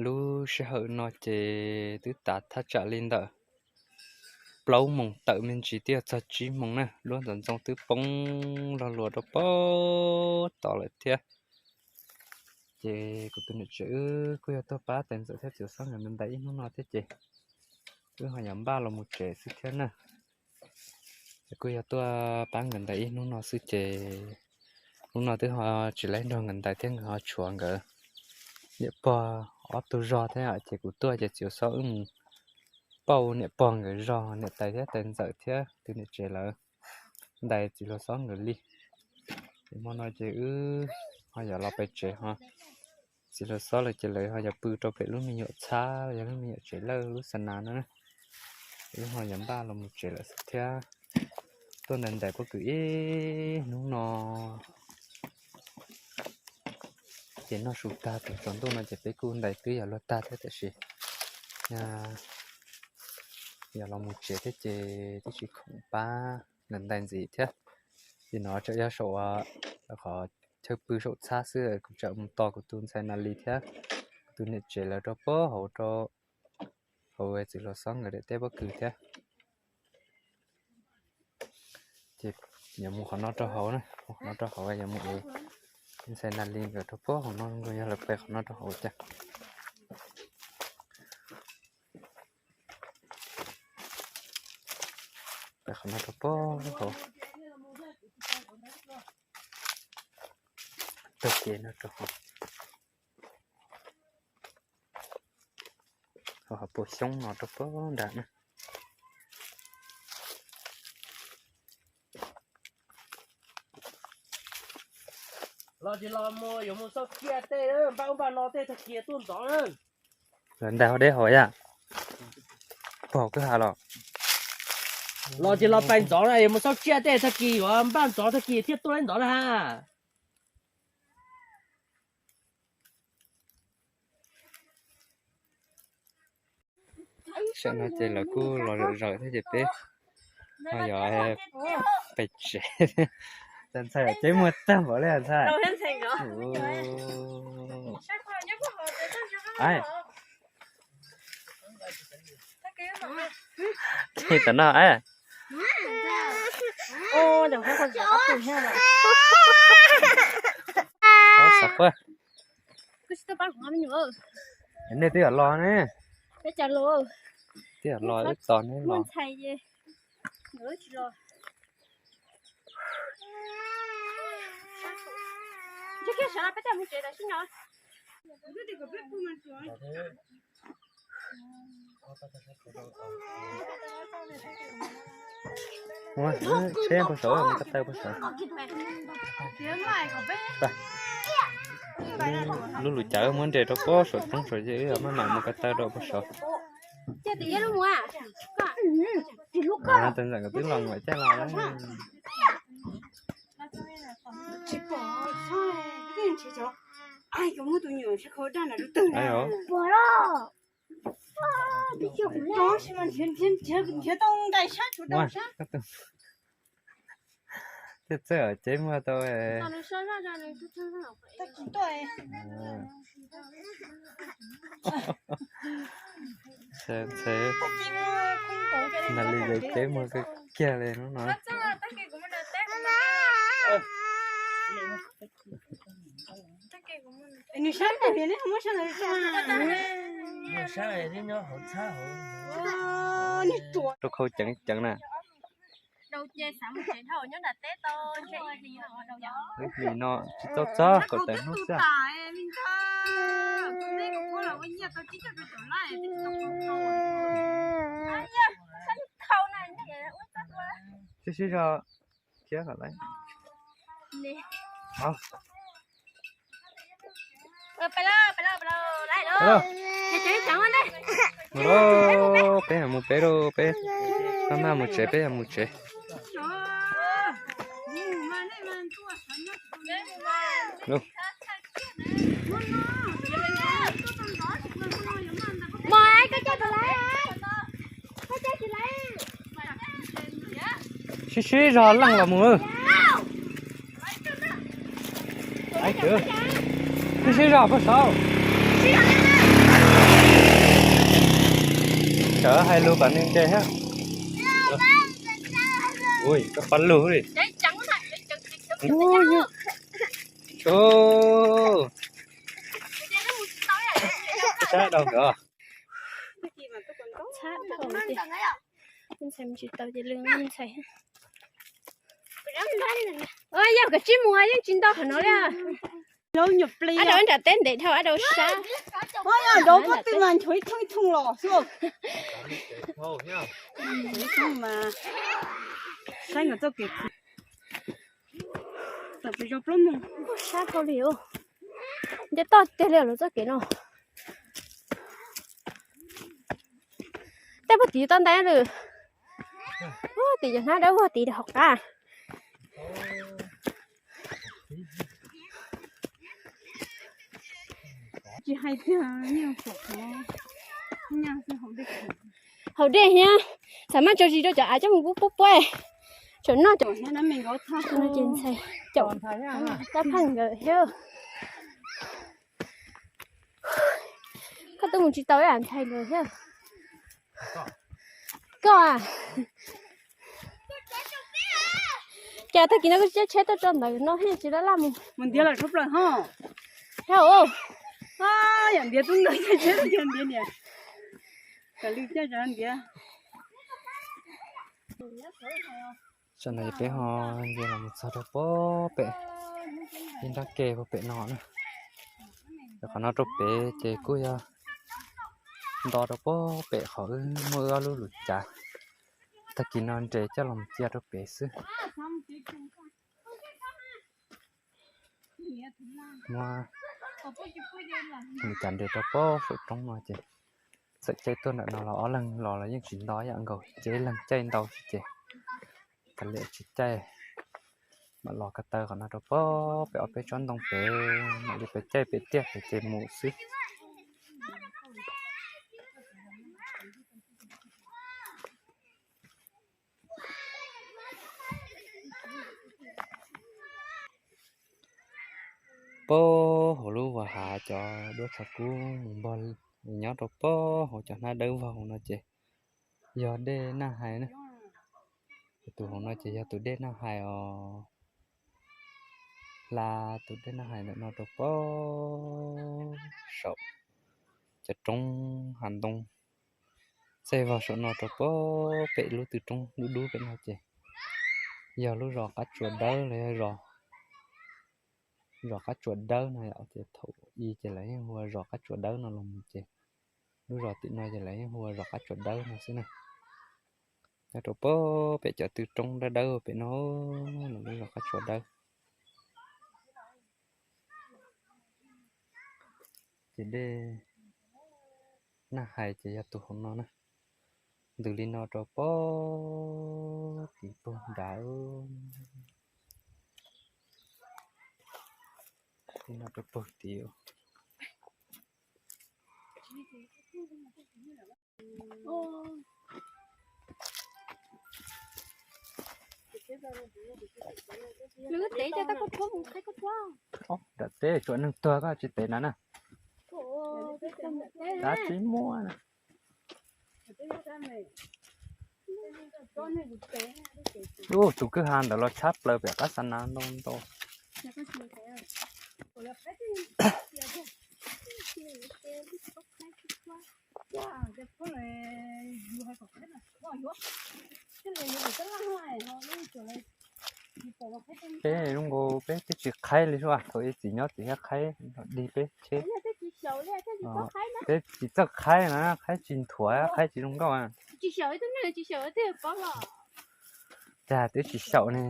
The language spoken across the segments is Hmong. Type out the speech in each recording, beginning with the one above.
Lub sij hawm no ces twb tav thaj tsam li ntawm plaub moos tawm me ntsis twb yog txog tsib moos na, duab ntxoov ntxoo twb poob log luas rau pem tod lawm thiab. Ces kuv tus niam tsev wb kuj yog tuaj pab tais ntxawm thiab txiv hluas xob nkawd ntais ib hnub no thiab ces wb ho yuav npaj los mus tsev xwb thiab na. Ces kuj yog tuaj pab nkawd ntais ib hnub no xwb ces hnub no twb ho tsis laib nrog nkawd ntais thiab, nkawd ho tshuav nkawd niam pog ob tug zog thiab ces kuv tuaj ces txiv hluas xob wb mus pauj niam pog nkawd zog, niam tais thiab tais ntxawm thiab tus niam tsev lawv ntais txiv hluas xob nkawd li. Ces hmo no ces wb ho yuav los pem tsev ho, txiv hluas xob lawv ces lawv ho yuav pw rau pem lub me nyuam txhab los yog lub me nyuam tsev lawj lub xa nas no na. Wb ho yuav npaj los mus tsev lawm xwb thiab. Tuaj ntais ntais pob kws ib hnub no ces noj su tag tus tsaus ntuj no ces peb kuj ntais twb yuav luag tag thiab tiam sis yog los mus tsev thiab ces twb tsis khoom pab nkawd ntais ntxiv thiab. Ces no tseem yog saum qhov chaw pw saum txhab xwb, kuv tseem mus tos kuv tus ntxhais Nas Lis thiab kuv tus niam tsev lawv rau pob hauv, rau hauv txiv hluas xob nkawd daim teb pob kws thiab. Ces yuav mus qhov no rau hauv na, mus qhov no rau hauv yuav mus ev ntxhais Nas Lis nkawd rau pob hauv no, yog lawv pem qhov no rau hauv cas. Pem qhov no rau pob hauv, taug kev no rau hauv, ho puas xyoob no rau pob nram na. Los tsis los mus yuav mus xauj tsiaj tej, npaj ub npaj no tej tag kis tuaj ntxov na. Lawv ntais hauv deb hauv yam, puag hauv kwj ha los. Los tsis los pais ntxov na, yuav mus xauj tsiaj tej tag kis yuav npaj ntxov tag kis thiaj tuaj li ntxov na ha. Tam sim no ces lawv kuj los zawm zawm thiab ces peb ho yuav pem tsev. Cov ntxhais ces muag tag npaum li ntxhais. Tam no xav quaj. Nej twb yam los ne. Twb yam los wb tos nej los. Tsheb puag saud, mus ko taw puag saud. Lub lub lus cawv muab nres rau puag saum roob saud ces wb maj mam mus ko taw rau puag saud. Tus ntxawm nkawd twb los mus caj los lawm. Thiaj txawj ceb muag tau. Ntxhais, Nas Lis lawv ceb muag kawg kiag li hnub no. Rau khau ceev ceev na. Ib hlis no tsis tau txog kaum tawm hnub xwb. Sib sib zog thiab kom lawv. Mus lauj, peb yog mus peb lauj, peb maj maj mus tsev, peb yog mus tsev. Sib sib zog leej los mus. Sib sib zog puag saud. Hais lus kom nws nres thiab. Ui, koj pab lug li. Sab dhau nkawd. Ntxhais mus tsis tau ces lwm ntxhais. Yog koj tsis mus yeej tsis nto qhov no li. Ab, nram teb ntev dhau, ab, dau sab. Dau pob tw mas nchuav ib thooj ib thooj los xwb. Saib nkawd txoj kev khwv. Tawm pes zog plaub moos. Sab dhau li. Nce toj tiag li lawv txoj kev no. Tej puag tid toj ntais lawm. Tim cov hnab dawb vog tid hauv qab. Tsis hais tiag, haus dej thiab, xav maj tso zis rau cov av coj mus pub puab puab. Tsam no cov ntxhais caum tab phaj nkawd thiab. Koj twb mus tsis tau ib yam ntxhais nkawd thiab. Koj a, cas tag kis no koj tsis caij tsheb tuaj tso ntawm no thiab tsis laj laj mus? Mus ntiav lawm tshaj plaws ho. Yog, yam ntiav tub ntawd caij tsheb tuaj ntiav niam. Kav lw caij tso ntiav. Tam no peb ho nce los mus txog rau puag pem ib nrab ke puag pem no na. Qhov no rau pem ces kuj yog nto rau puag pem qhov wb muaj wb ob lub lus cav. Tag kis no nres coj los cia rau pem xwb. Muab lus cav nres rau puag saum roob no ces txawm caij tuaj ntawm no los ob leeg los los yeej tsis nto yam nkaus, ces ib leeg caij ntau xwb ces kav liam tsis caij. Mam los ko taw qhov no rau puag pem ob peb tsob ntoo pem, mam li pem caij pem tiaj pem ces mus xwb. Puag hauv lub vas hav cov duab tshav kub mus npog, nyob rau puag hauv cov hnab dawb vog hauv no ces yog dej Naj Hais na. Tus hauv no ces yog tus dej Naj Hais os. Hla tus dej Naj Hais ntawm no rau puag saum cov roob hav ntoo. Txaij vog saum no rau puag pem lub tw roob dub dub pem no ces yog lub zos Qab Tsuas Dawb los yog zos, zos Qab Tsuas Dawb no yom. Ces thaum i ces lawv yeej hu ua zos Qab Tsuas Dawb no los mus ces lub zos tim no ces lawv yeej hu ua zos Qab Tsuas Dawb no xwb na. Nyob rau puag pem cov tw roob dawb dawb pem no, lub zos Qab Tsuas Dawb. Ces dej Naj Hais ces yog tus hauv no na. Ntws li no rau puag tid puag nrad. Li no rau puag tid. Nram teb tsuas neeg tuag koj tsis tev na na. Tab tsis muaj na. Ub, tus kwj ha ntawd los tshab plaws pem qab xa na ntau ntau. Peb zoo nkaus peb twb tsis qhaib li sua, thaum ib txwm nyob txim thiab qhaib dig peb tsheb. Peb tsis txawj qhaib na, qhaib tsis nthuav, qhaib tsis zoo nkauj. Cas twb tsis xyaum ne.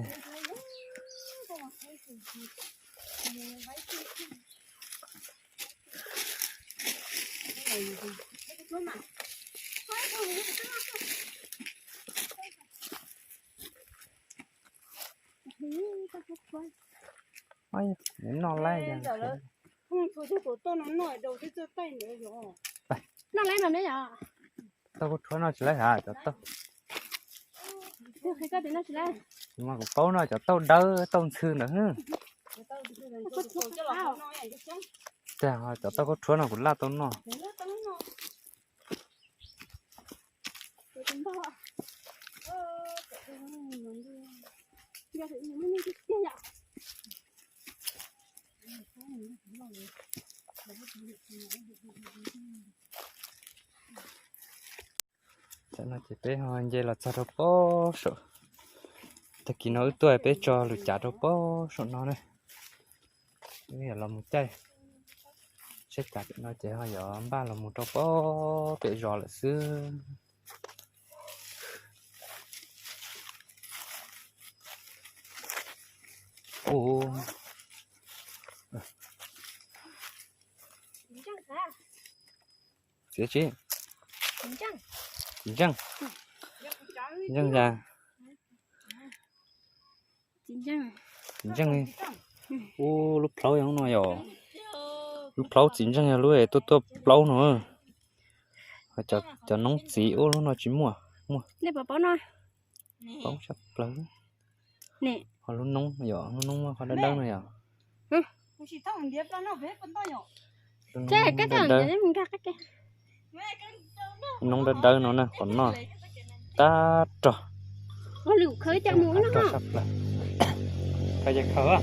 Noj laij. Noj laij no ne yom. Tauj kuj rhuav noj tsis laij has cov tauj. Mas kuv paub no cov tauj dawb tauj ntxhw ntawd. Cov tauj kuj rhuav no kuv laj tau noj. Tam no ces peb ho nce los txog rau pob saum, tag kis no wb tuaj peb tso lub cav rau pob saum no na. Wb yuav los mus caij, saib cav pem no ces ho yuav npaj los mus rau pob pem zos lawm xwb. Ua, txiv tsis, txiv ntseej, ntseej, txiv ntseej. Ub, lub plhaub yog lub no yom. Lub plhaub txiv ntseej yog lub tuaj tuaj plaub no. Cov noob txiv ub lub no tsis muaj, muaj plaub tshaj plaws. Ho lub noob yom, lub noob muaj qhov dawb dawb no yom. Lub noob dawb dawb, noob dawb dawb no na, qhov no tag rog, tag rog tshaj plaws. Khaws ces khaws.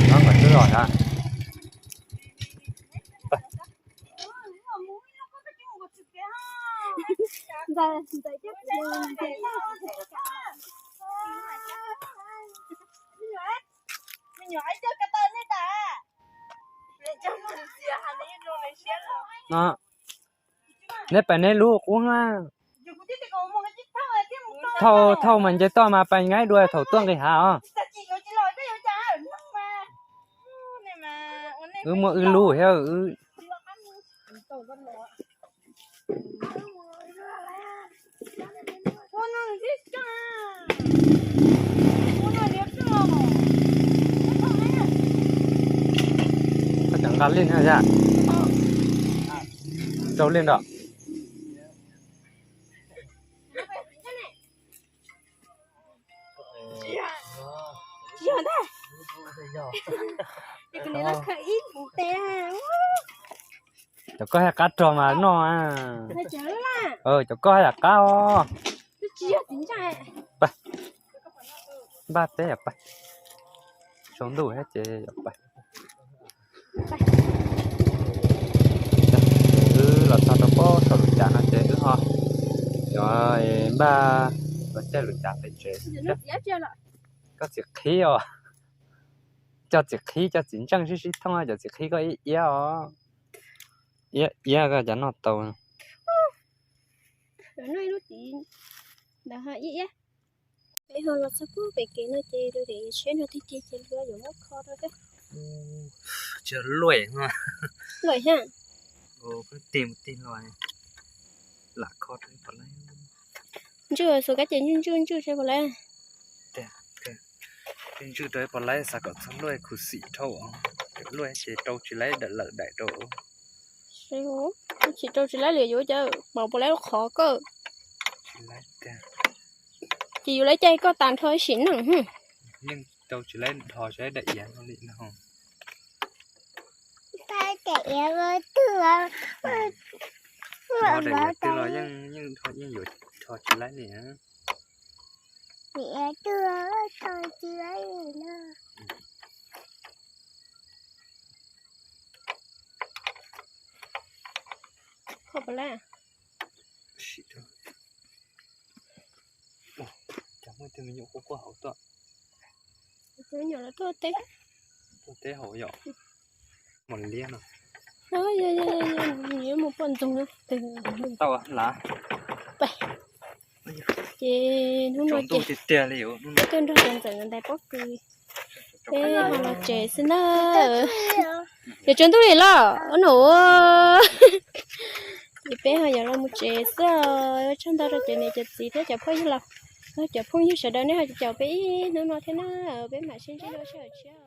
No mas twb los hab. No, neb pais neb lub qub na. Thauj, thauj mas nce toj mas pais nqaib dua thaum tuaj nqis hav os. Wb muaj wb lub thiab wb. Koj cov nqa lij na yaj, rau lij nrog. Cov koj haj qab rog mas noj. Cov koj haj yam qab os. Pab, npaj teb yom, pab. Tsaus ntuj thiab ces yom, pab. Wb los txog rau pob saum lub cav no ces wb ho yuav npaj los caij lub cav pem tsev. Koj txiv qhib os. Cov txiv qhib, cov txiv ntseej sib sib thooj, cov txiv qhib koj iab iab os. Iab iab koj cas noj tau. Peb ho los txog pub pem kev no ces lawv daim tsheb no tiag tiag ces lawv yuav muab kho rau thiab. Tsis luaj, luaj thiab. Tig mus tig los, lam kho rau pom lawv. Ntswj xuas kab ces ntswj ntswj ntswj rau pom lawv. Ntswj rau pom lawv xav kom txog luaj khuv xim dhau, luaj ces rau tsis laib daim lawm daim rau. Tsis rau tsis laib li yuav cov pom pom lawv qhov koj. Ces yuav lawv caij koj tas nrho sim neej. Yeej rau tsis laib dhos tsis laib daim iav no li no. Daim iav twg los yeej, yeej dhos, yeej yuav dhos tsis laib li. Daim iav twg los dhos tsis laib li no. Kho pom lawv. Cas muaj ib tug me nyuam quaj quaj hauv tuaj. Tus me nyuam lawv tuaj teb. Tuaj teb hauv yom. Mos liab no. Yuav mus poj ntxoog no. Tau lav. Ces hnub no ces tiag tiag li, peb tuaj nrog cov ntxawm ntais pob kws, peb ho los tsev xwb na. Yuav tsaus ntuj li los ua no. Ces peb ho yuav los mus tsev xwb os. Ua tsaug ntau rau cov niam cov txiv thiab cov phooj ywg los, cov phooj ywg sawv daws nej ho caum peb ib hnub no thiab na. Peb mam sib ntsib dua sij hawm tshiab.